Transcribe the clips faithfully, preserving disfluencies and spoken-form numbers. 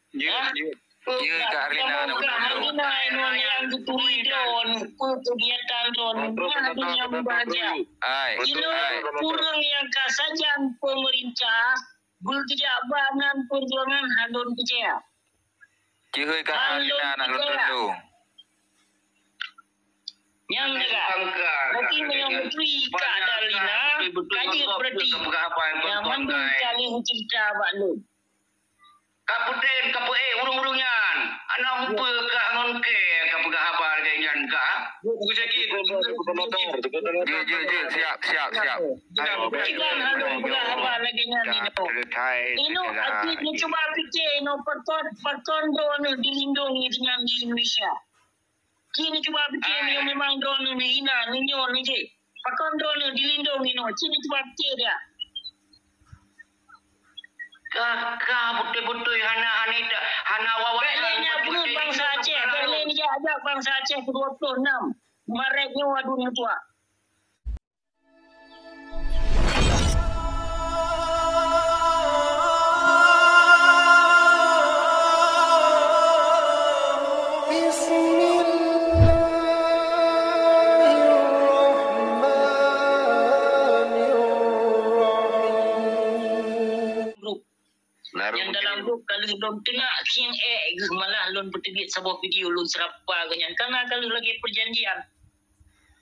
Jeuet, jeuet. Jeuet, Kak Arlina, Kak Arlina, inoe nyang geuturi droeneuh, peue keugiatan droeneuh, na donya meubahagia. Ai, inoe ai. Ureueng nyang ka sajan peumeurintah, beujak bak nan peujuangan han lôn peucaya. Jeuet, Kak Arlina, na lôn tundong. Nyang degah. Berarti meunyoe beutôi Kak Arlina, ka jeuet berarti. Nyang mandum ka lheueh cerita bak lôn. Ka peutem, ka peuék ureueng-ureueng nyan. Aneuk mupeue kah ngon kée ka peugah haba lagée nyan kah? Jeuet, jeuet, jeuet. Siap, siap, siap. Kiban hana peugah haba lagée nyan inoe. Inoe até neucuba pike inoe pakon, pakon droeneuh dilindungi deungon di Indonesia. Ci neucuba pike meunyoe memang droeneuh neuhina, neunyoe, neujéh. Pakon droeneuh dilindong inoe, ci neucuba pike dia. Ka, ka beutôi-beutôi hana, hana ita-, hana wawaih. Bèk lé nyan peuet bansa Aceh, bèk lé neujak-jak bansa Aceh keu dua ploh nam Maret nyoe adu meutuah. Bismillahirrahmanirrahim. Nyang dalam grup ka lheueh lôn teunak khieng ék geuh, malah lôn peuteubiet saboh video lôn seurapa geuh nyan. Kana ka lheueh lagée peujanjian.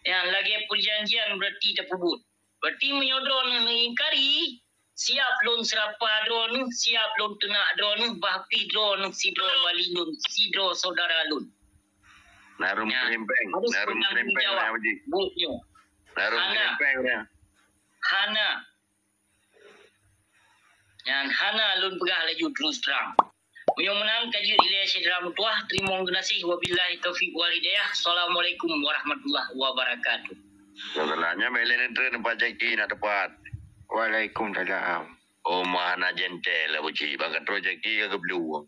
Nyan lagée peujanjian berarti tapeubuet. Berarti meunyoe droeneuh neuingkari, siap lôn seurapa droeneuh, siap lôn teunak droeneuh, bah pih droeneuh sidroe wali lôn, sidroe syedara lôn. Narum krimpeng, narum krimpeng, Haji. Buet nyoe. Narum krimpeng, ya. Hana. Nyan hana lôn peugah laju terus terang. Meunyoe meunan ka jeuet ilée syedara meutuah, teurimong geunaséh, wabillahi taufiq wal hidayah. Assalamualaikum warahmatullahi wabarakatuh. Masalahnya, bèk lé neutreun Pak Jaki nak teupat. Waalaikumsalam. Oh, ma hana jentel lah, Buci. Bak ka troh Jaki ka geublueng.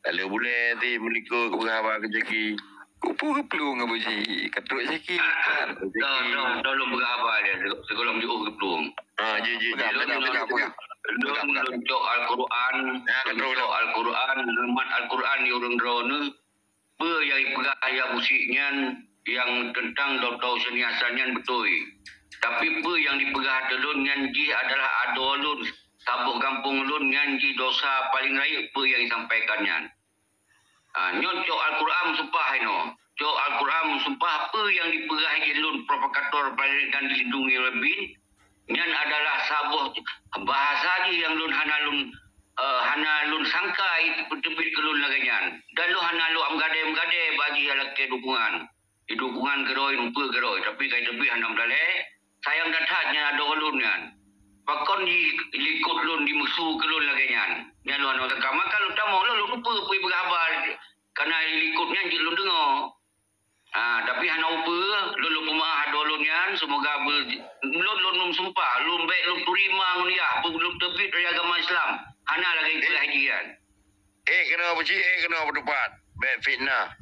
Lalu bulèe ti meulikot keu peugah haba keu Jaki. Kupu geuplueng Abu Ji, ka trok Jaki. Dah, dah, dah lôn peugah haba dia, sigohlom jiôh geuplueng. Ha, ji, ji, ji. Peugah, peugah, peugah, peugah. Lôn, lôn cok Al-Quran, lôn cok Al-Quran, lôn mat Al-Quran di ureueng droeneuh. Peue nyang jipeugah Yahya Busyik nyan nyang teuntang Dokto Husni Hasan nyan beutôi. Tapi peue nyang jipeugah ateueh lôn nyan jih adalah adoe lôn, saboh gampông lôn nyan jih dosa paleng rayeuk peue nyang jisampaikan nyan. Ha, nyoe cok Al-Quran meusumpah inoe. Cok Al-Quran meusumpah peue nyang jipeugah jih lôn provokator paleng dilindungi oleh bin. Nyan adalah saboh bahasa jih nyang lôn hana lôn, eh, hana lôn sangka jiteubiet keu lôn lagèe nyan. Dan lôn hana lôn meugadée-meugadée bak jih nyang lakèe dukungan. Jidukungan keudroe, rupa keudroe, tapi ka jiteubiet hana meudalée. Sayang that-that nyan adoe lôn nyan. Pakon jilikot lôn, jimusu keu lôn lagèe nyan. Nyan lôn hana sangka. Maka lôn tamong lôn, lôn lupa peue jipeugah haba kana jilikot nyan jeuet lôn deungoe. Ah, tapi hana upeue, lôn, lôn peumeu'ah adoe lôn nyan, seumoga be-, lôn, lôn, lôn sumpah, lôn bèk lôn turi ma ngon yah, lôn teubiet dari agama Islam. Hana lagèe ipeugah jih nyan. Eh, keunoe Abu Ji, eh, keunoe Abu Tupat. Bèk fitnah.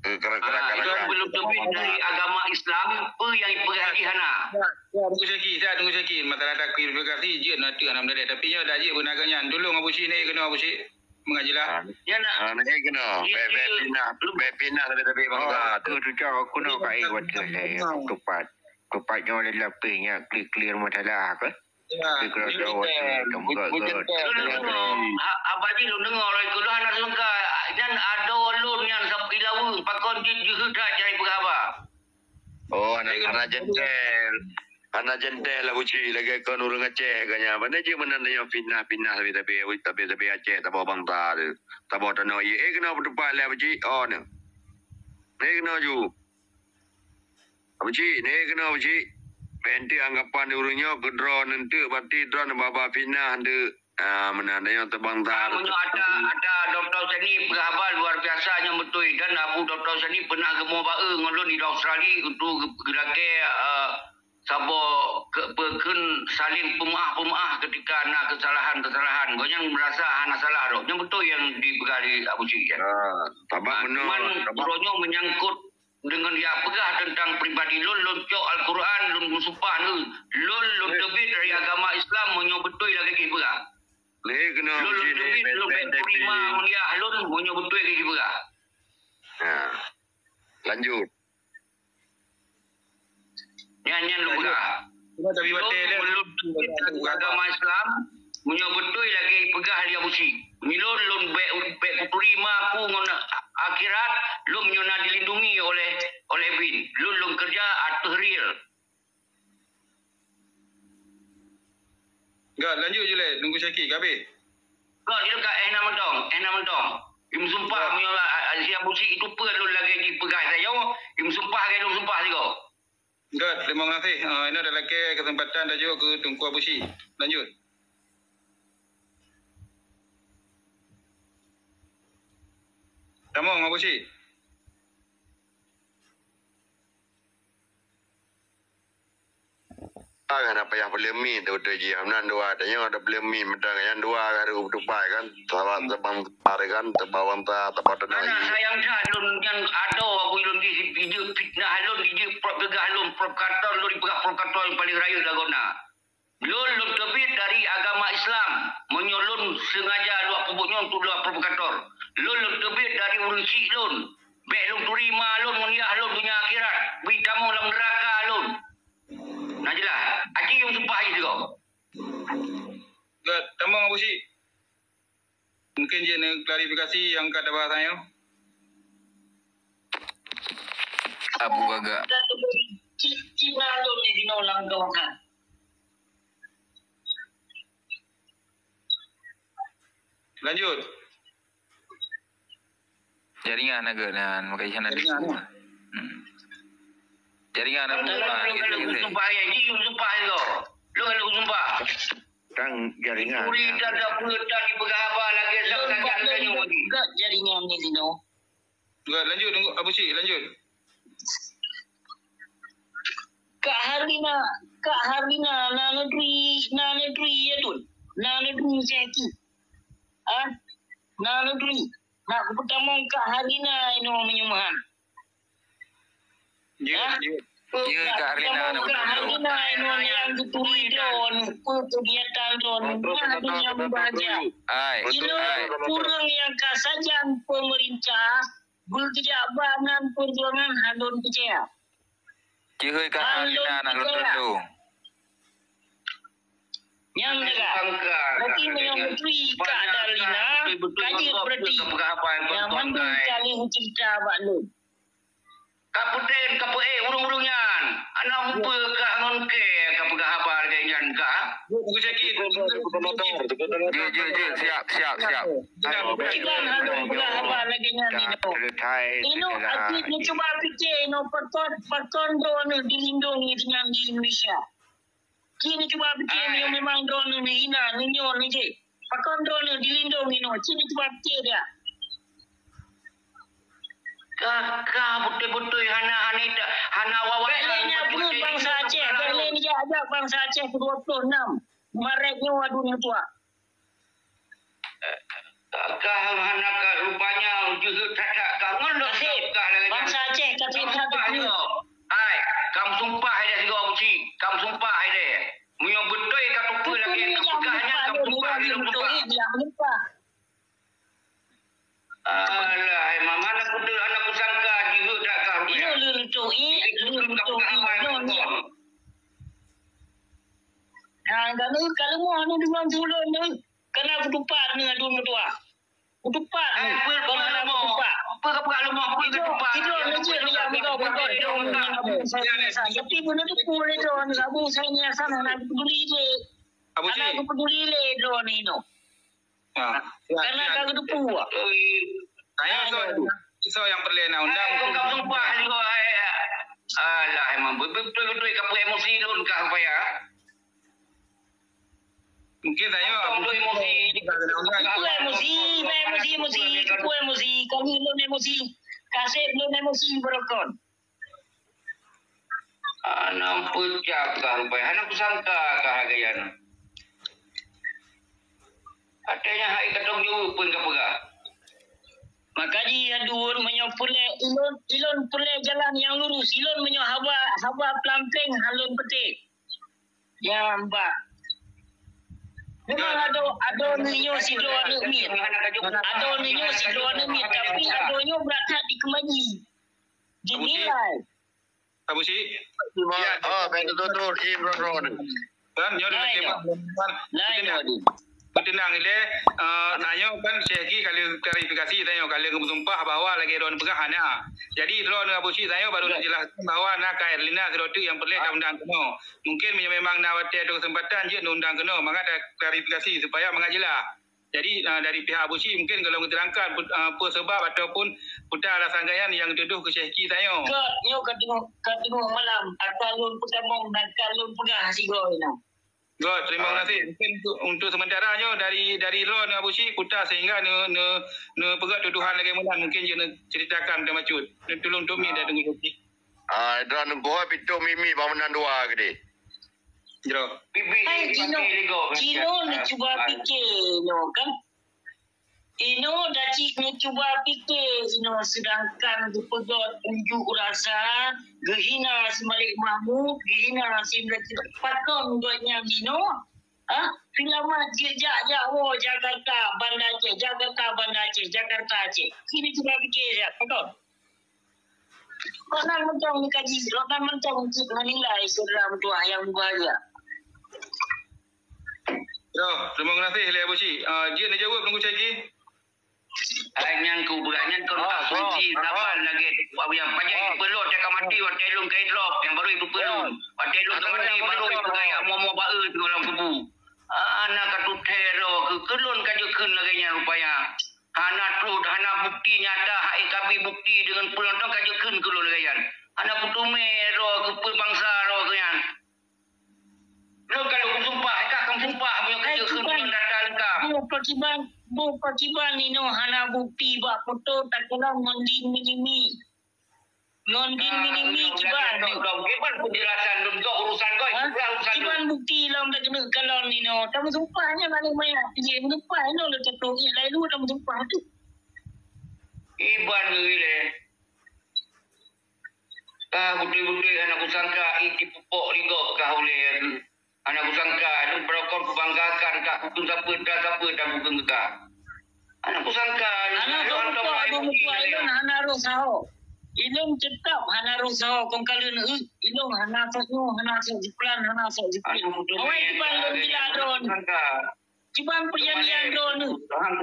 Eh, kera-, kera-, ah, kera-, kera. Lôn teubiet dari agama Islam, peue nyang ipeugah jih hana. Ya, ya, tunggu sikit, Ustaz, tunggu sikit. Masalah taklarifikasi, jeuet na teuk hana meudalée. Tapi nyoe dah jeuet beuna geuh nyan. Tulông Abu Ji, naik keunoe Abu Ji. Meungaji lah. Ah, ya, nak. Ah, naik keunoe. Bèk, bèk fitnah. Bèk fitnah tapi, tapi bangsa tu. Oh, tu cak aku nak kat air water saya. Tupat. Tupat nyoe le lapis nya clear-clear masalah ke? Ya, clear-clear water. Kamu gak, gak. Lôn deungoe, ha, Abu Ji lôn deungoe, lôn ikut lôn hana sangka. Nyan adoe lôn nyan sampai laweue, pakon jih jeuhet that cara peugah haba. Oh, hana, hana jentel. Hana jentel lah Abu Ji, lagèe kon ureueng Aceh geuh nyan. Pandai jih meunan nyoe fitnah-fitnah tapi, tapi, tapi, tapi Aceh, saboh bangsa tu. Saboh tanoh ié. Eh, keunoe Abu Tupat lé Abu Ji. Oh, ni. Ni keunoe ju. Abu Ji, ni keunoe Abu Ji. Bèk enteuk anggapan di ureueng nyoe keu droeneuh enteuk, berarti droeneuh ba-ba fitnah enteuk. Ah, meunan, nyoe teubang that. Ah, meunyoe ata, ata Dokto Sani peugah haba luar biasa nyang beutôi, dan Abu Dokto Sani peunah geumoe ba-e ngon lôn di Australia untuk geu-, geulakèe, eh, saboh ke-, peukheun saling peumeu'ah-peumeu'ah ketika na keusalahan-keusalahan. Gobnyan meurasa hana salah droe. Nyan beutôi nyang dipeugah lé Abu Ji nyan. Ah, sabab meunoe, cuman sabab droe nyoe meunyangkot deungon jak peugah teuntang pribadi lôn, lôn cok Al-Quran, lôn meusumpah lôn, lôn, lôn teubiet dari agama Islam meunyoe beutôi lagée jih peugah. Lé keunoe lôn, lôn uji ni, teubiet, lôn bèk terima meunyoe lôn, meunyoe beutôi lagée jih peugah. Ha. Lanjut. Nyan, nyan lôn peugah. Cuma tapi batai dia. Lôn, lôn agama Islam, meunyoe beutôi lagée peugah lé Abusyik. Meunyoe lôn, lôn bèk, bèk kuturi ma aku ngon akhirat, lôn meunyoe na dilindungi oleh, oleh bin. Lôn, lôn keureuja ateueh real. Enggak, lanjut je lé, Teungku Syaki, ka habéh. Kok jih ka éh na mantong, éh na mantong. Imeusumpah meunyoe la-, a-, a-, si Abusyik itu peue lôn lagée jipeugah sayoe, imeusumpah lagée lôn sumpah sigoe. Good, terima kasih. Ah, ini ada lagi kesempatan tajuk ke Teungku Abusyik. Lanjut. Tamong Abusyik. Hana payah peuleumin teuh jih, meunan dua tanyoe ada peuleumin meudan nyan dua harôh tupai kan, sabab teubang tar kan, teubang bangsa, teubang teunang. Hana sayang that lôn nyan adoe aku lôn di, di fitnah lôn, di prop peugah lôn, provokator lôn, dipeugah provokator nyang paleng rayeuk lagoe na. Lôn, lôn teubiet dari agama Islam. Meunyoe lôn sengaja luwah peubuet nyoe untuk luwah provokator. Lôn, lôn teubiet dari ureuëng syik lôn. Bék lôn turi ma lôn ngon yah lôn donya akhirat. Bri tamong lam neuraka lôn. Na jeulaih. Aci nyang sumpah jih sigoe. Good, tamong Abusyik. Mungkin jih neuklarifikasi nyang ka tabahas nyoe. Abu Gagak. Lanjut. Jaringan agak nan, maka isan ada. Jaringan, semua. Hmm. Jaringan Abu Gagak. Sumpah ya, jih sumpah lo. Lo kalau sumpah. Kan jaringan. Kuri dan dapur dan dipeugah haba lagée lôn sajan bak lôn tanyong lagi. Buka jaringan ni, Dino. Dua, lanjut, tunggu, Abusyik, lanjut. Kak Harlina, Kak Harlina, na neuturi, na neuturi ya, Dun? Na neuturi Syaki? Ah? Na neuturi? Nak kupeutamong Kak Harlina inoe meunyoe meuhan. Jeuet, jeuet. Jeuet, Kak Arlina, Kak Arlina, inoe nyang geuturi droeneuh, peue keugiatan droeneuh, na donya mubahgia. Hai, inoe hai. Ureuëng nyang ka sajan peumeurintah, beugeujak bak nan peujuangan hana lôn peucaya. Jeuet, Kak Arlina, na lôn tundong. Nyang lagak. Berarti meunyoe neuturi Kak Arlina, ka jeuet berarti. Nyang mandum ka lheueh cerita bak lôn. Ka peutem, ka peuék ureuëng-ureuëng nyan. Aneuk mupeue kah ngon kée ka peugah haba lagée nyan kah? Jeuet, jeuet, jeuet. Siap, siap, siap. Kiban hana peugah haba lagée nyan inoe. Inoe akhé neucuba pike inoe pakon, pakon droeneuh dilindungi deungon di Indonesia. Ci neucuba pike meunyoe memang droeneuh neuhina, neunyoe, neujeh. Pakon droeneuh dilindong inoe? Ci neucuba pike dia. Ka, ka, beutôi-beutôi hana, hana ita, hana wawasan. Bèk lé nyan peuet bangsa Aceh, bèk lé neujak-jak bangsa Aceh keu dua puluh enam Maret nyoe aduen meutuah. Ka hana ka rupanya jeuhet that-that ka ngon lôn. Nasib, ka lagée nyan. Bangsa Aceh ka sumpah sigoe. Hai, kam sumpah ilée sigoe Abusyik, kam sumpah ilée. Meunyoe beutôi ka tupeue lagée ka peugah nyan, kam sumpah ilée sumpah. Alah, hai mama, aneuk kuteuk, aneuk kusangka jeuhet that ka rupanya. Inoe lôn tutoe, lôn tutoe, lôn. Nah, ka leumoh neuh deungon tulôn neuh. Kana kutupat neuh aduen meutuah. Kutupat neuh. Kon hana kutupat. Peue ka peugah leumoh, peue ka tupat. Tidoe, tidoe lé jeuet nyan, tidoe, tidoe. Tapi beuna teupeu lé droeneuh, Abu, saya ni asal hana peduli lé. Abu Ji. Hana peduli lé droeneuh inoe. Ha. Kana ka geuteupeue. Saya so, so nyang peureulée na undang. Hai, kong ka sumpah sigoe, hai. Alah, emang beutôi-beutôi ka peuemosi lôn kah rupanya. Mungkin saya. Kong tu emosi. Kipeu emosi, emosi, emosi, kipeu emosi, kami lôn emosi. Kaseb lôn emosi beurokon. Hana peucah kah rupanya, hana peusangka kah lagée nyan. Watée nyan hai ka tong jaweueb pun ka peugah. Maka jih Duwur meunyoe peureulée ilôn, ilôn peureulée jalan nyang lurus. Ilôn meunyoe haba, haba peulang péng han lôn peuté. Ya, Mbak. Memang adoe, adoe nyoe sidroe aneuk miet. Adoe nyoe sidroe aneuk miet, tapi adoe nyoe brat that dikeumaji. Dinilai. Abu Syik? Ya, oh, betul-betul, Imran Ron. Kan, nyoe dah tembak. Beuteuinang ilée, eh, tanyoe kan Syekh Ki ka lheueh klarifikasi tanyoe, ka lheueh geupeusumpah bahwa lagée droeneuh peugah hana. Jadi, droeneuh Abu Syik tanyoe baru neujelaskan bahwa na ka Erlina sidroe teuk nyang peureulée taundang keunoe. Mungkin meunyoe memang na watée atau keuseumpatan jeuet neuundang keunoe, mangat taklarifikasi supaya mangat jeulaih. Jadi, ah, dari pihak Abu Syik mungkin golom geuteurangkan put-, ah, peue sabab ataupun peue alasan gobnyan nyang geutudoh keu Syekh Ki tanyoe. Göt, nyoe ka teungoh, ka teungoh malam, ata lôn peutamong dan ka lôn peugah sigoe nyoe. Göt, terima kasih. Mungkin untuk, untuk sementara nyoe dari, dari droeneuh Abu Syik, peue sehingga ne, ne, neupeugah tuduhan lagée meunan, mungkin jeuet neuceritakan teumacut. Tulông untuk mi dah deungoe Syekh Ki. Ah, droeneuh goh pintoe mimi bangunan dua keudeh. Jroh. Hai, jinoe, jinoe neucuba pike nyoe kan. Inoe dah cit neucuba pike inoe, seudangkan geupeugöt unjuk rasa, geuhina si Malik Mahmud, geuhina si Malik. Pakon gobnyan inoe? Ha? Selamat jijak-jak woe Jakarta, Banda Aceh, Jakarta, Banda Aceh, Jakarta, Aceh. Sini cuba pike jak, pakon? Roh nan mantong neukaji, roh nan mantong cit meunilai syedara meutuah nyang mubahgia. Yo, terima kasih lé Abu Syik. Ah, jeuet neujaweueb Teungku Syaki. Ai nyan ku beurah nyan kon asumsi saban lagèe nyang pajai peulot ka maté watèe lôn kai drop nyang barô ipeupeu lôn. Watèe lôn ka maté barô ipeugaya momo baeu lam kubu. Ah, na ka tutèe droe keu lôn ka jeuet kheun lagèe nyan rupaya. Hana trôh, hana bukti nyata, hai kabi bukti deungon peunonton ka jeuet kheun keu lôn lagèe nyan. Hana kuteumé droe keu peue bansa droe keu nyan. Lôn ka lôn sumpah, ka kong sumpah meunyoe ka jeuet kheun deungon data leungkap. Boh pakiban, boh pakiban inoe hana bukti bak foto takalon ngon Din Minimi. Ngon Din Minimi kiban. Dong, kiban penjelasan lôn, kok urusan kok, urusan lôn. Kiban bukti lom dak keuneuk kalon inoe. Tameusumpah nyan malék maya. Jih meusumpah inoe lôn catuek nyan laén lôn tameusumpah tu. Iban ngeuri lé. Ka beutôi-beutôi hana kusangka i tipupok di gob ka ulèe. Hana kusangka, lôn beurokon kubanggakan ka kukheun sapeue, dan sapeue dan kukheun keu ka. Hana kusangka, hana kusangka, lôn hana rôh saho. Ilôn teutap hana rôh saho, kong ka lôn eu, ilôn hana sok nyoe, hana sok jiplan, hana sok jiplan. Awai kiban lôn bila droe. Kiban peujanjian droeneuh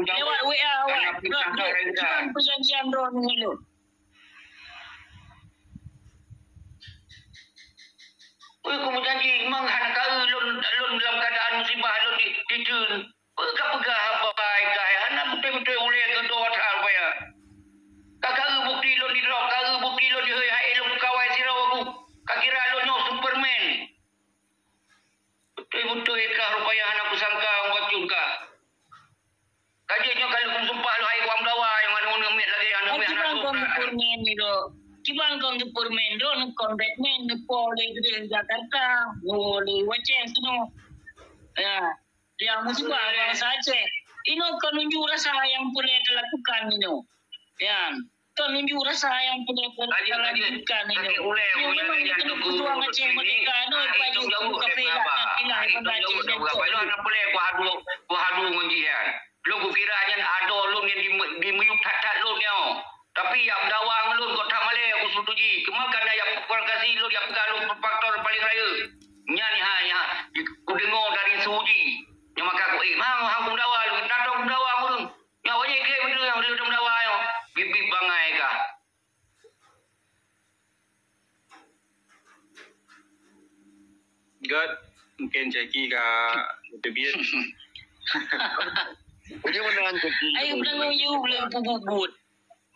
lewat W A awai. Kiban peujanjian droeneuh ilôn. Ui, kumeujanji, memang hana ka eu lôn, lôn dalam keadaan musibah lôn di, diteun. Peue ka peugah haba kai, hana beutôi-beutôi ulèe keu droe that rupaya. Ka, ka eu bukti lôn didrop, ka eu bukti lôn dihôi hai lôn kawai sidroe ku. Ka kira lôn nyoe Superman. Beutôi-beutôi kah rupaya hana kusangka bacut kah. Ka jeuet nyoe ka lheueh kusumpah lôn hai kuam dawa nyang aneuk miet lagèe aneuk miet hana soe kah. Kiban kong Superman droe, kon Batman, neupo lé geude Jakarta, neupo lé Waceh keunoe. Ya, nyang musibah bansa Aceh. Inoe kon unjuk rasa nyang peureulèe talakukan inoe. Ya. Kon unjuk rasa nyang peureulèe talakukan inoe. Nyoe memang dikeuneuk peujuang Aceh Merdeka nyoe, pajoh keu kafé dak na kilah Banda Aceh. Hana peureulèe kuhadu, kuhadu ngon jih nyan. Lôn kukira nyan adoe lôn nyang di, dimiyueb that-that lôn nyoe. Tapi yak meudawa ngon lôn kok that malèe kusetuju. Teuma kana yak provokasi lôn yak peugah lôn faktor paleng rayeuk. Nyan ha, nyan ha. Kudeungö dari su jih. Nyoe maka ku, eh, mang, hang kumeudawa lôn, tatong kumeudawa ngon lôn. Nyoe wajéb keu beutôi nyang lôn meudawa nyoe. Bit-bit bangai kah. Göt, mungkin Jackie ka teubiet. Punya mana Jackie? Ayo, beutanggung jaweueb lé peubuet-buet.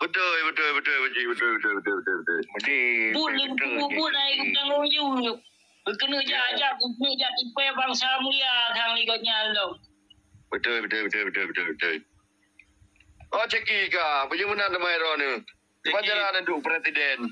Beutôi, beutôi, beutôi, beutôi, beutôi, beutôi, beutôi, beutôi. Buet lé peubuet-buet, ayo, beutanggung jaweueb. Beukeuneuk jak-jak, beukeuneuk jak tipèe bansa mulia kang lé gobnyan lom. Beutôi, beutôi, beutôi, beutôi, beutôi, beutôi. Oh, Jackie ka, punya mana teumai droeneuh? Kiban cara neuduek presiden.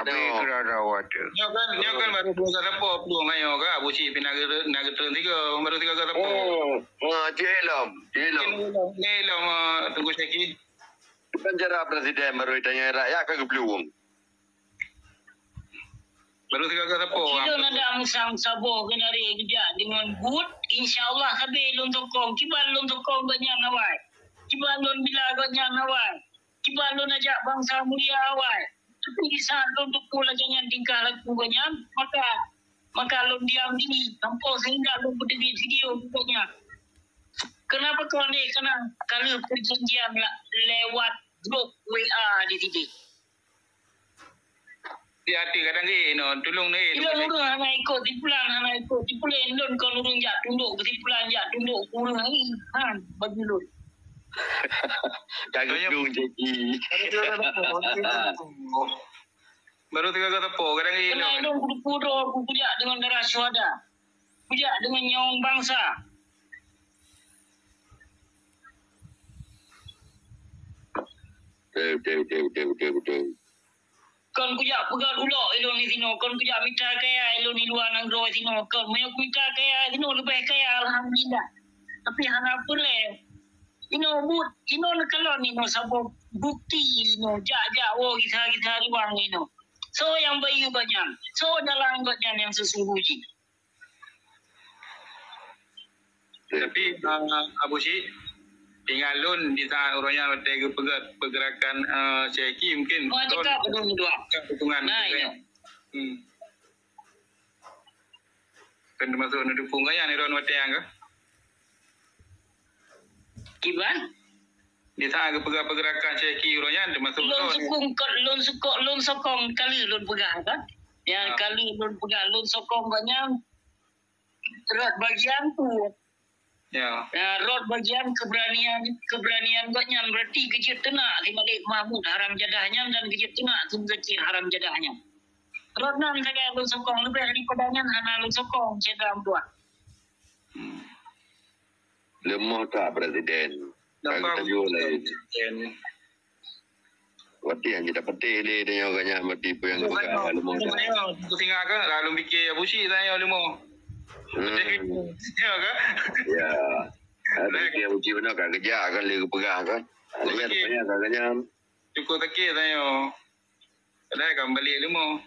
Habéh keu rara watèe. Nyoe kan, nyoe kan baru dua ka sapo peulueng nyoe kan, Abu Syik pih na geu-, na geutreun tiga, baru tiga ka sapo. Oh, ha, cit lom, cit lom. Cit lom, cit lom, ah, Teungku Syaki. Bukan cara presiden baru ditanya rakyat ka geuplueng. Baru tiga ka sapo. Sidroe na dang sang saboh keuneurek geujak deungon buet, insya Allah sabe lôn sokong. Kiban lôn sokong gobnyan awai. Kiban lôn bila gobnyan awai. Kiban lôn ajak bansa mulia awai. Tapi di saat lôn teupeu lagèe nyan tingkah laku gobnyan, maka, maka lôn diam diri sampoe sehingga lôn peuteubiet video gobnyan. Kenapa kau ni? Karena ka lheueh perjanjian la-, lewat grup W A di sini. Di até kadang eh, no, tulung ni. Ilôn ureueng hana ikot, sipulan hana ikot, sipulan lôn kon ureueng jak tundok, sipulan jak tundok ureueng laén. Ha, bagi lôn. Ka geudong jadi. Baru tiga kata po, kadang eh, Kena no. Ilôn kudu kudo, kujak dengan darah syuhada. Kujak dengan nyawong bangsa. Betul, betul, betul, betul, betul, betul. Kon kujak peugah ulok ilôn di sinoe, kon kujak mita kaya ilôn di luwa nanggroe sinoe, kon meunyoe kumita kaya sinoe leubeh kaya alhamdulillah. Tapi hana peureulèe. Inoe buet, inoe neukalon inoe saboh bukti inoe jak-jak woe gisa-gisa riwang inoe. Soe nyang bayeue gobnyan? Soe dalang gobnyan nyang sesungguh jih? Tapi, ah, Abu Syik, ingat lôn di saat uroe nyan watèe geupeugah pergerakan, eh, Syeki mungkin Wah, cakap betul dua. Dukungan. Nah, iya. Hmm. Kan termasuk neudukung gaya ni ron watèe nyan kah? Kiban? Di saat geupeugah pergerakan Syeki uroe nyan termasuk lôn sokong, lôn sokong, lôn sokong kali lôn peugah kan? Ya, kali lôn peugah lôn sokong gobnyan. Rot bagian tu. Ya. Ya, rot bagian keberanian, keberanian gobnyan berarti geujeuet teunak si Malik Mahmud haram jadah nyan dan geujeuet teunak Tun Zakir haram jadah nyan. Rot nan sagai lôn sokong leubeh daripada nyan hana lôn sokong syedara buah. Hmm. Leumoh that presiden. Kan kita jual lain. Presiden. Wati nyang jidapeuté lé tanyoe gobnyan, wati peue nyang geupeugah leumoh. Singa ka lalu mikir Abu Syik tanyoe leumoh. Hmm. Ya ka? Ya. Ada mikir Abu Syik beuna ka geujak kan lé geupeugah kan. Lihat banyak ka gobnyan. Cukup sakit tanyoe. Padahal ka balik leumoh.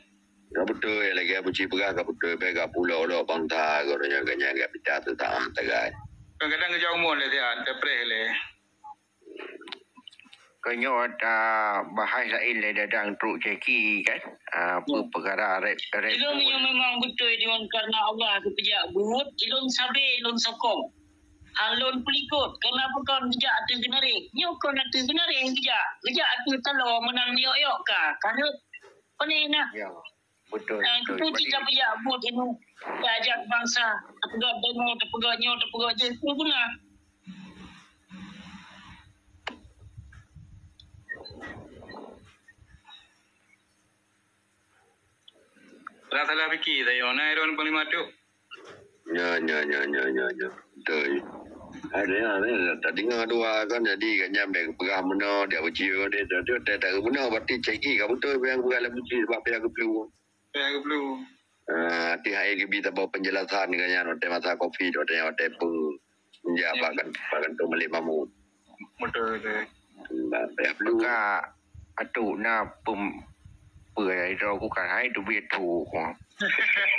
Ka beutôi lagèe Abu Syik peugah ka beutôi, bèk ka pulok-ulok bangsa, gobnyan gobnyan ka pita teusaat sagai. Kadang-kadang geujak umur lé siat, depreh lé. Keu nyoe ata bahai laén lé dadang trok Syeki kan. Ah, peukara rep, rep. Ilôn nyoe memang beutôi deungon karena Allah geupeujak buet, ilôn sabe, ilôn sokong. Han lôn peulikot, karena peue kon geujak ateueh geunarek. Nyoe kon ateueh geunarek geujak, geujak ateueh taloe meunan yok-yok ka, ka rhot. Pane nah. Ya. Betul, betul. Itu cita pijak buet inoe. Diajak bangsa, tapeugah demo, tapeugah nyoe, tapeugah jih, pun guna. Rasa lah fikir saya, nah, Iron Panglima tu. Nya, nya, nya, nya, nya, nya. Betul. Ada yang, ada yang tak dengar dua kan, jadi kat nyam dia peugah meno, dia uji dia, dia, dia, dia tak guna, berarti cek ka betul yang peugah dalam uji sebab dia kepelu. Yang kepelu. Ah, ti hai geubri saboh penjelasan kan nyan, watèe masa covid, watèe, watèe peue. Menjak bahkan, bahkan tu Malik Mahmud. Betul, betul. Nah, payah perlu. Ka atuk na pem-, peue droe ku kan hai tu biet tu.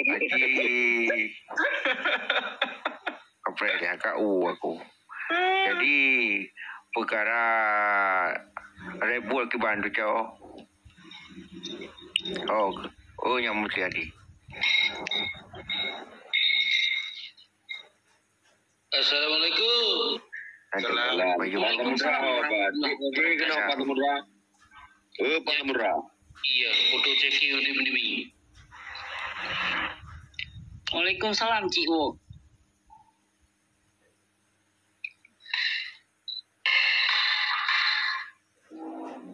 Haji. Apa dia ka u aku. Jadi, peukara Red Bull kiban tu, Cok. Oh, oh, nyang meusti adi. Assalamualaikum. Salam. Waalaikumsalam. Waalaikumsalam. Eh, Pak Samudra. Eh, Pak Samudra. Iya, foto cekil di Mendimi. Waalaikumsalam, Cik Wo.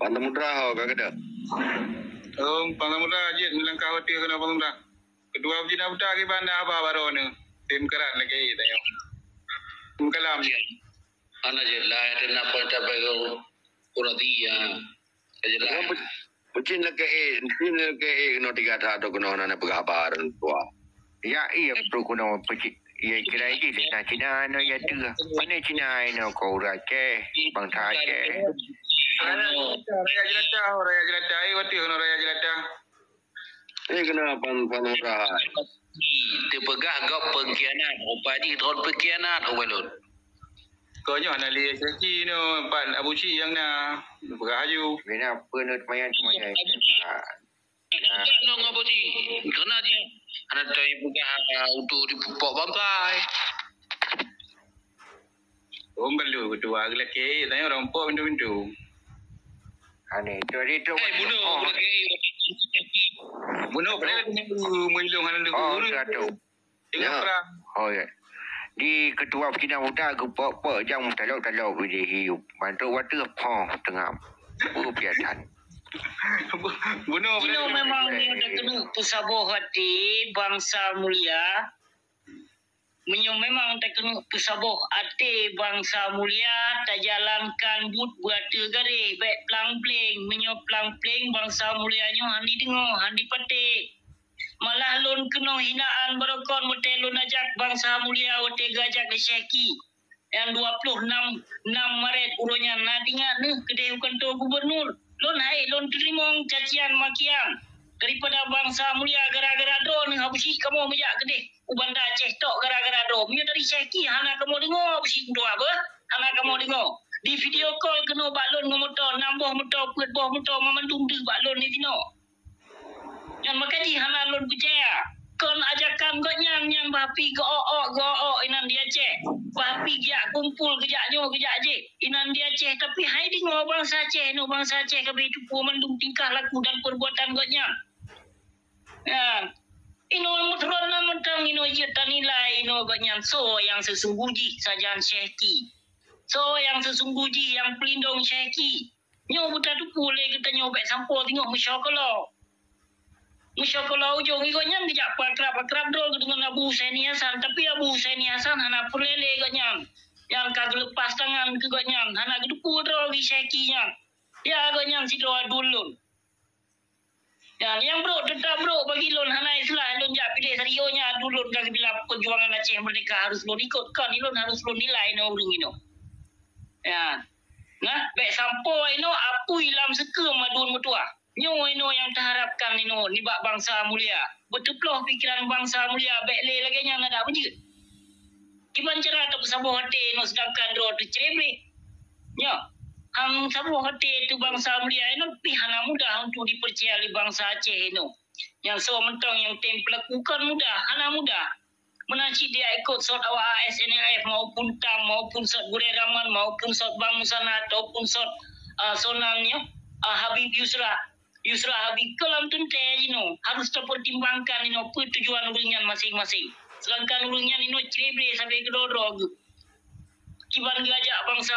Pak Samudra, ho, ka keudeh? Oh, Pak Samudra, jeuet meulangkah watèe keunoe Pak Samudra. Keudua Cina Buta kiban na haba baroe nyoe. Tim kerat lagi tayong. Tim kalam. Ana jeulaih, dan apa yang tapeugah urati, ya. Jeulaih. Peucin lakée, peucin lakée keunoe tiga that keunoe na peugah haba tuha. Ya, iya, beutôi keunoe peucin. Ya, kira jih lé na Cina inoe ya teuh. Pane Cina inoe, keu ureueng Aceh, bansa Aceh. Raya jelata, raya jelata, eh, watée keunoe raya jelata. Eh, keunoe pan, pan urai. Teupeugah gob pengkhianat, rupa jih droen pengkhianat, oh, balot. Kau nyoe hana lé Syeki nyoe, pan Abu Syik nyang na, peugah aju. Bina peunut mayan semuanya. Nong Abu Syik, kena dia. Hana tahu peugah, ah, untuk dipupok bangkai. Oh, perlu ketua gelaki, tanya orang pok pintu-pintu. Aneh, tu hari tu. Eh, bunuh, oh, gelaki. Bunuh, padahal aku mengilung hana. Oh, tu. Tengok perang. Oh, ya. Di ketua Cina Muda geupok-pok jang talok-talok bideh hiup. Bantu waktu, oh, tengah. Bupiatan. Bunuh. Inoe memang dia keuneuk peusaboh hati bansa mulia. Meunyoe memang takeuneuk peusaboh até bansa mulia, tajalankan buet beuateueh garéh, bék plang-pleng. Meunyoe plang-pleng, bansa mulia nyoe han jideungoe, han jipatéh. Malah lôn keunong hinaan barokon watée lôn ajak bansa mulia watée geuajak lé Syeki. Nyang dua ploh nam, nam Maret uroe nyan na teuingat neuh keudeh u kantô gubunur. Lôn hai lôn teurimong cacian makian daripada bansa mulia gara-gara droeneuh Abu Syik kamoe meujak keudeh u Banda Aceh tok gara-gara droe. Meunyoe dari Syeki hana kamoe deungoe Abu Syik meutuah beuh, hana kamoe deungoe. Di video call keunoe bak lôn ngon moto, nam boh moto, peuet boh moto, mamandum deuh bak lôn di sinoe. Nyan maka jih hana lôn peucaya. Kon ajakan gobnyan nyan bah pi geuok-ok, geuok-ok inan di Aceh. Bah pi geujak kumpul, geujak nyoe, geujak jih inan di Aceh. Tapi hai deungoe bansa Aceh, nyoe bansa Aceh ka bri teupeue mandum tingkah laku dan perbuatan gobnyan. Nyan. Inoe meuturon na mantong inoe jeuet tanilai inoe gobnyan soe nyang seusungguh jih sajan Syeki. Soe nyang seusungguh jih nyang peulindong Syeki. Nyoe beutateupeue lé geutanyoe bék sampoe teungoh meusyeukola. Meusyeukola ujong igoe nyan geujak peuakrab-akrab droe geudeungon Abu Husaini Hasan, tapi Abu Husaini Hasan hana peureulée lé gobnyan. Nyang ka geuleupah tangan keu gobnyan, hana geuteupeue droe lé Syeki nyan. Ya gobnyan sidroe aduen lôn. Ya, nyang brok teutap brok bagi lôn hana istilah lôn jak piléh sario nyan aduen lôn ka geubilang peujuangan Aceh Merdeka harus lôn ikot kon lôn harus lôn nilai nyoe ureuëng inoe. Ya. Nah, bék sampoe inoe apui lam seukeum aduen meutuah. Nyoe inoe nyang taharapkan inoe nibak bansa mulia. Beuteuploh pikeran bansa mulia bék lé lagée nyan adak beujeuet. Kiban cara tapeusaboh até inoe seudangkan droe teucrebre. Nyoe, han saboh até teu bansa mulia inoe pih hana mudah untuk dipeucaya lé bansa Aceh inoe. Nyang soe mantong nyang tem peulaku kon mudah, hana mudah. Meunan cit dia ikot sot awak A S N L F maupun tam, maupun sot Gurée Raman, maupun sot Bang Musanna, ataupun sot, ah, Sonan nyoe, ah, Habib Yusra. Yusra Habib ke lam teuntée jinoe harus tapertimbangkan inoe peue tujuan ureuëng nyan maséng-maséng. Seudangkan ureuëng nyan inoe crebre sabe keudroe-droe geuh. Kiban geuajak bansa,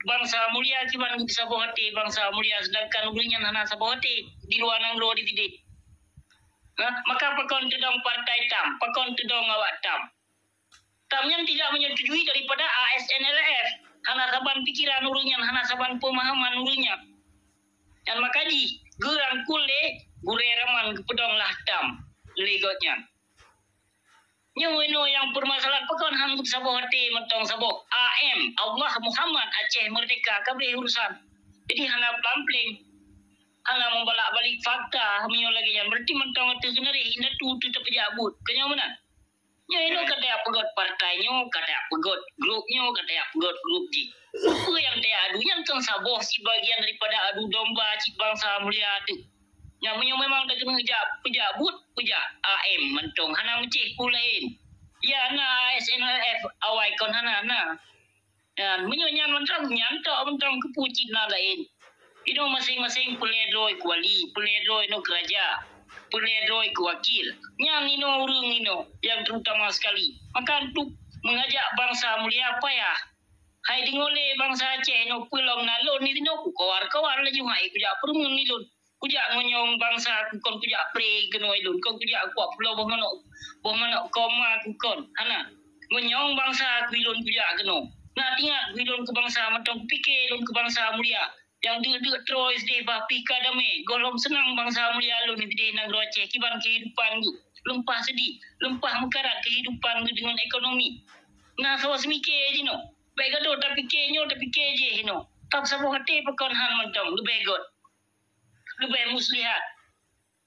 bansa mulia, kiban geupeusaboh até bansa mulia, seudangkan ureuëng nyan hana saboh até di luwa nanggroe di sideh. Nah, maka pakon teudong partai tam, pakon teudong awak tam. Tam nyan tidak menyetujui daripada A S N L F. Hana saban pikiran ureuëng nyan, hana saban peumahaman ureuëng nyan. Nyan maka jih geurangkul lé Gurée Raman geupeudong lah tam lé gobnyan. Nyoe inoe nyang peumasalahan pakon han saboh até mantong saboh A M, Allah, Muhammad, Aceh Merdeka, kabeh urusan. Jadi hana plampleng, hana membalak-balik fakta meunyoe lagée nyan. Berarti mantong ateueh keuneureh indatu teupeujak buet. Keunyoe meunan. Nyoe inoe ka tajak peugöt partai nyoe, ka tajak peugöt grup nyoe, ka tajak peugöt grup jih. Peue nyang tajak adu nyan kan saboh sibagian daripada adu domba cit bansa mulia teuh. Nyan meunyoe memang takeuneuk jak peujak buet, peujak A M mantong hana meucéh peue laén. Ya na A S N L F awai kon hana na. Nyan meunyoe nyan mantong nyan tok mantong keupeue cit na laén. Inoe maséng-maséng peulée droe keu wali, peulée droe inoe keu raja, peulée droe keu wakil. Nyan inoe ureuëng inoe nyang terutama sekali. Maka untuk mengajak bansa mulia payah. Hai deungoe lé bansa Aceh inoe peulom na lôn inoe kukawar-kawar laju hai kujak peureumeun ilôn. Kujak ngon nyawöng bansa kukon, kujak pré keunoe ilôn, kon kujak kuak pulo boh manok, boh manok koma kukon. Hana. Ngon nyawöng bansa ku ilôn kujak keunoe. Na ingat ku ilôn keu bansa mantong, kupike ilôn keu bansa mulia. Nyang deuk-deuk troe sideh bah pih ka damé, gohlom seunang bansa mulia lôn sideh nanggroe Aceh kiban keuhidupan geuh. Leumpah seudeh, leumpah meukarat keuhidupan geuh deungon ekonomi. Na soe seumike jinoe. Bèk gadôh tapike nyoe, tapike jéh inoe. Tam saboh até pakon han mantong, leubeh göt. Leubeh muslihat.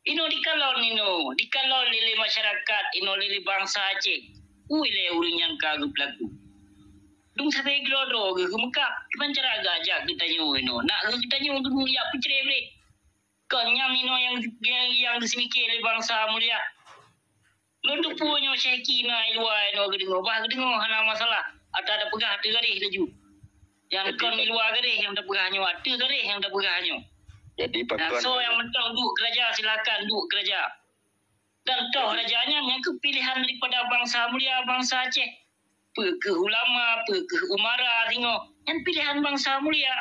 Inoe dikalon inoe, dikalon lé, lé masyarakat inoe, lé, lé bansa Aceh. Ui lé ureueng nyang ka geupeulaku. Dum sabe geulodroe geuh geumeukab, kiban cara geuajak geutanyoe inoe. Nak geutanyoe geuduek jak peucré breh. Kon nyang inoe nyang, nyang, nyang geuseumike lé bansa mulia. Lôn teupeue nyoe Syekh Ki na i luwa inoe geudeungoe, bah geudeungoe hana masalah. Ata tapeugah ateueh garéh laju. Nyang kon i luwa garéh nyang tapeugah nyoe, ateueh garéh nyang tapeugah nyoe. Jadi pakon soe nyang mantong duek keuraja, silakan duek keuraja. Dan toh raja nyan nyang keuh pilehan daripada bansa mulia, bansa Aceh. Peu keuh ulama, peu keuh umara singoh, nyan pilehan bansa mulia.